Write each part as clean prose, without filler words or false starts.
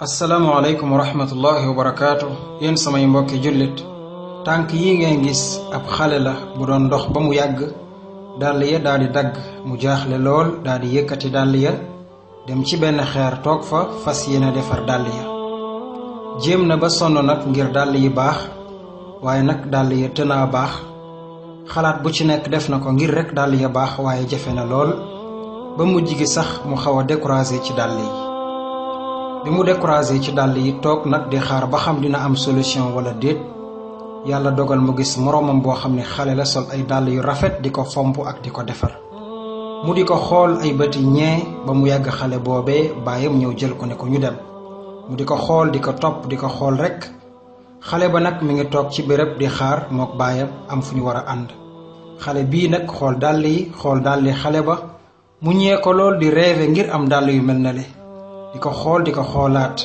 asalaamaaleykum wa rahmatullahi wa barakaatu yéen samay mbokki jullit tànk yi ngeen gis ab xale la bu doon dox ba mu yàgg dàll ya daal di dagg mu jaaxle lool daal di yëkkati dàll ya dem ci benn xeer toog fa fas yéene defar dàll ya jéem na ba sonn nag ngir dàll yi baax waaye nag dàll ya tënaa baax xalaat bu ci nekk def na ko ngir rek dàll ya baax waaye jafe na lool ba mujj gi sax mu xaw a découragé ci dàll yi bi mu découragé ci dàll yi toog nag di xaar ba xam dina am solution wala déet yàlla dogal mu gis moroomam boo xam ne xale la sol ay dàll yu rafet di ko fomp ak di ko defar mu di ko xool ay bëti ñee ba mu yàgg xale boobee baayam ñëw jël ko ne ko ñu dem mu di ko xool di ko topp di ko xool rekk xale ba nag mi ngi toog ci béréb di xaar mook baayam am fu ñu war a ànd xale bii nag xool dàll yi xool dàll yi xale ba mu ñee ko lool di rêve ngir am dàll yu mel na le di ko xool di ko xoolaat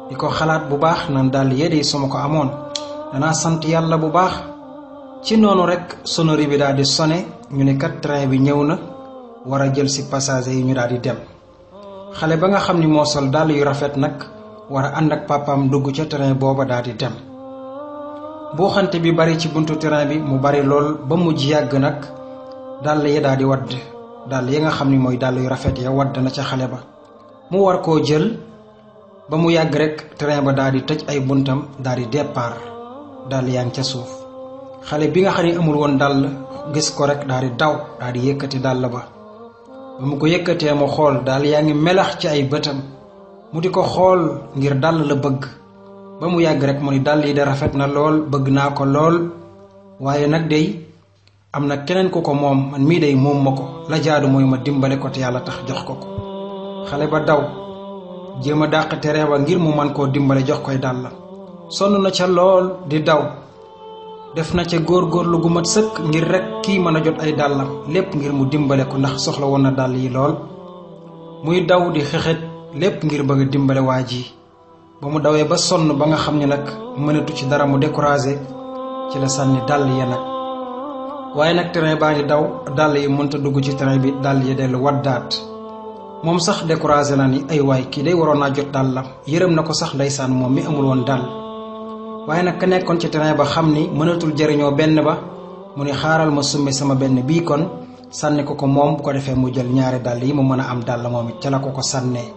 di ko xalaat bu baax naan dàll yee de su ma ko amoon danaa sant yàlla bu baax ci noonu rekk sonnerie bi daal di sone ñu ne kat train bi ñëw na war a jël ci passager yi ñu daal di dem xale ba nga xam ni moo sol dàll yu rafet nag war a ànd ak papaam dugg ca train booba daal di dem buuxante bi bari ci buntu train bi mu bari lool ba mujj yàgg nag dàll ya daal di wadd dàll yi nga xam ni mooy dàll yu rafet ya wadd na ca xale ba mu war koo jël ba mu yàgg rekk train ba daal di tëj ay buntam daal di départ dàll yaa ngi ca suuf xale bi nga xam ne amul woon dàll gis ko rekk daal di daw daal di yëkkati dàll ba mu ko yëkkatee mu xool dàll yaa ngi melax ci ay bëtam mu di ko xool ngir dàll la bëgg ba mu yàgg rekk mu ni dàll yi de rafet na lool bëgg naa ko lool waaye nag dey am na keneen ku ko moom man mii dey moom ma ko la jaadu mooy ma dimbale ko te yàlla tax jox ko xale ba daw jéem a dàq tere ba ngir mu man koo dimbale jox koy dàllam sonn na ca lool di daw def na ca góorgóorlu gu mat sëkk ngir rek kii mën a jot ay dàllam lépp ngir mu dimbale ko ndax soxla woon na dàll yi lool muy daw di xexet lépp ngir bëgg a dimbale waa ji ba mu dawee ba sonn ba nga xam ne nag mënatu ci dara mu découragé ci la sànni dàll ya nag waaye nag train baa ngi daw dàll yi mënta dugg ci train bi dàll yi dellu waddaat moom sax découragé na ni ay waay kii day waroon naa jot dàllam yërëm na ko sax ndeysaan moom mi amul woon dàll waaye nag ka nekkoon ci terrain ba xam ni mënatul jëriñoo benn ba mu ni xaaral ma summi sama benn bii kon sànni ko moom bu ko defee mu jël ñaari dàll yi mu mën a am dàll moom it ca la ko sànnee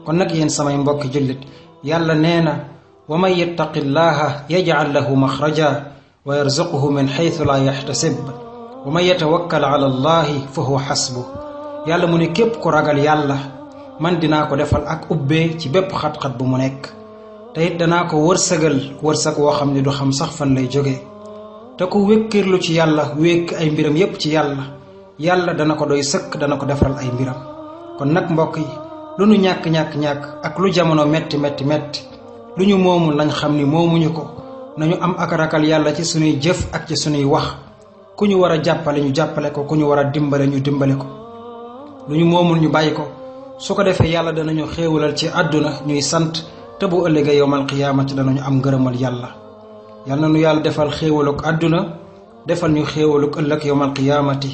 kon nag yéen samay mbokki jullit yàlla nee na wa man yattaqillaha yaj'al lahu maxraja wa yarzuquhu min xaytu laa yaxtasib wa man yatawakkal ala allahi fa huwa xasbu yàlla mu ne képp ku ragal yàlla man dinaa ko defal ak ubbee ci bépp xat-xat bu mu nekk te it danaa ko wërsëg woo xam ne du xam sax fan lay jóge te ku wékkirlu ci yàlla wékk ay mbiram yépp ci yàlla dana ko doy sëkk dana ko defaral ay mbiram kon nag mbokk yi lu nu ñàkk ak lu jamono metti lu ñu moomul nañ xam ni moomuñu ko nañu am ak ragal yàlla ci sunuy jëf ak ci sunuy wax ku ñu war a jàppale ñu jàppale ko ku ñu war a dimbale ñu dimbale ko lu ñu moomul ñu bàyyi ko su ko defee yàlla danañu xéewalal ci àdduna ñuy sant te bu ëllëgee yowmal qiyaamati danañu am ngërëmal yàlla yal na nu yàlla defal xéewaluk àdduna defal ñu xéewaluk ëllëg yowmal qiyaamati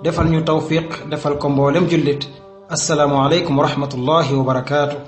defal ñu tawfiq defal ko mboolem jullit assalaamu aleykum wa rahmatullahi wa barakaatu